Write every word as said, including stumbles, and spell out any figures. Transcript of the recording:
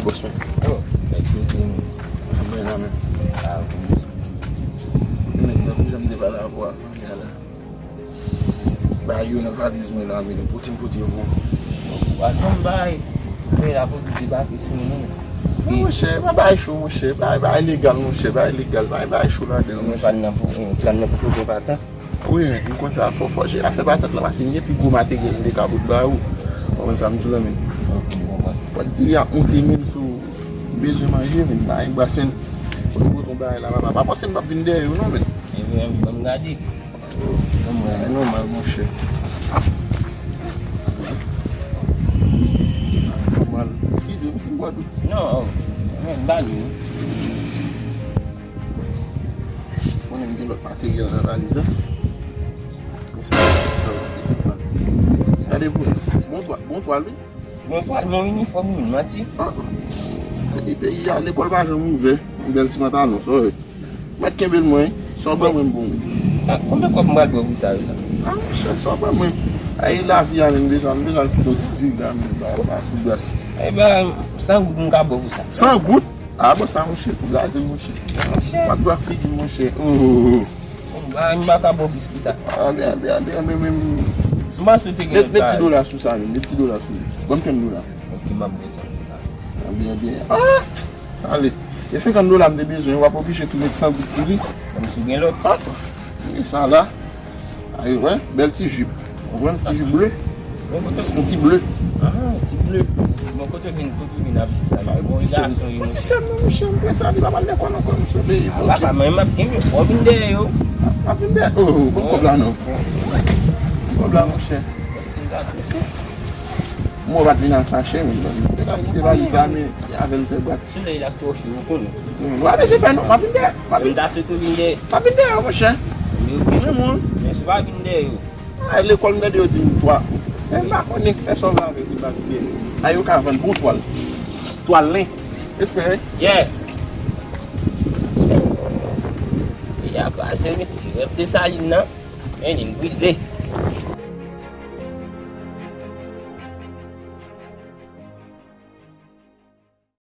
Bòs mwen. Oh, eskize m. Mwen la menm. Ah, men, men, jan m te pale avè w avan yè la. Bay yo nan valiz mwen la, men pote m pote yo pou ou. Atann bay. Fè la pou debake sou nou. Non, monchè, pa bay cho, monchè. Bay, bay legal, monchè. Bay legal. Bay, bay cho ladan, monchè. Plan nan pou, eh, plan nan pou pwoje patat. Wi, men, m konn sa fò, fò jere afè patat la, paske m gen pi gwo materyèl m te ka bout ba ou. Ou konprann sa m di w la, men. Ok, m konprann. Patat diri ap monte, men, si w bezwen manje, men, bay bras, men. Pou m pote yon bagay la, papa. Pa panse m p ap vin dèyè ou, non, men. Ebyen, ban m gade. Ban m gade. Nòmal, monchè. Nòmal. Eskize m si m bwè dlo. Non, men, ba li, wi. Mwen menm gen lòt materyèl nan valiz la. Men sa, sa, gade pou ou. Bon twal, bon twal, wi. Bon twal, men yon inifòm, wi, manti. Ah, ah. Peyi, peyi a, lekòl pa janm ouvè. Yon bèl ti pantalon, sa, wi. Mèt kenbe l mwen, wi. Sa w ban mwen, m bon, wi. Ah, konbyen kòb m pral ba w pou sa, wi, la? Ah, monchè, sa w ban mwen. Ay, lavi a, men, m bezwen, m bezwen al kite yon ti diri la, men, ba, ba, sou glas. Ebyen, san goud m ka ba w pou sa. San goud? Ah, bon, sa, monchè, pou blaze, monchè. Monchè. W ap jwe ak figi m, monchè. Oh. Bon, ba, m pa ka ba w plis pou sa. Anben, anben, anben, anben, men. M panse w te gen lòt bagay. Met, met ti dola sou sa, men. Met ti dola sou li. Ban m kenz dola. Ok, m ap gen kenz dola. Anben, anben. Ah! Ale. E senkant dola m te bezwen, w ap oblije tou met san goud pou li. Menm si w gen lòt. Ah! E sa la. Ay, wè, bèl ti jip. Ou wè, ti jip ble. Yon ti ble. Ah, ti ble. Bon, kote w vin, kote w vin ap jip sa? Bon, ti sèm. Yon ti sèm, non, monchè, m kwè sa, li pa pral lekòl ankò, monchè, men, ah, papa, men m ap kenbe, fò w vin dèyè yo. M ap vin dèyè. Oh, oh, ban m kòb la, non. Ban m kòb la, monchè. Mwen pa t vin al sa chè, men. Mwen pa kite valiz la, men avè l fè bak. Solèy la twò cho, ou konnen. Mwen pa bezwen pè, non, m ap vin dèyè. M ap vin. M ta swete w vin dèyè. M ap vin dèyè, monchè. Men ok. Mwen, mwen. Men si w pa vin dèyè yo. Ay, lekòl m tande yo di m twa. Men m pa konnen fè sa w vle avè se pa vin dèyè. Ay, yo ka vann bon twal. Twal len. Espere. Yeah. Peyi a kraze, mesye. Rèv Desalin nan. Men li brize.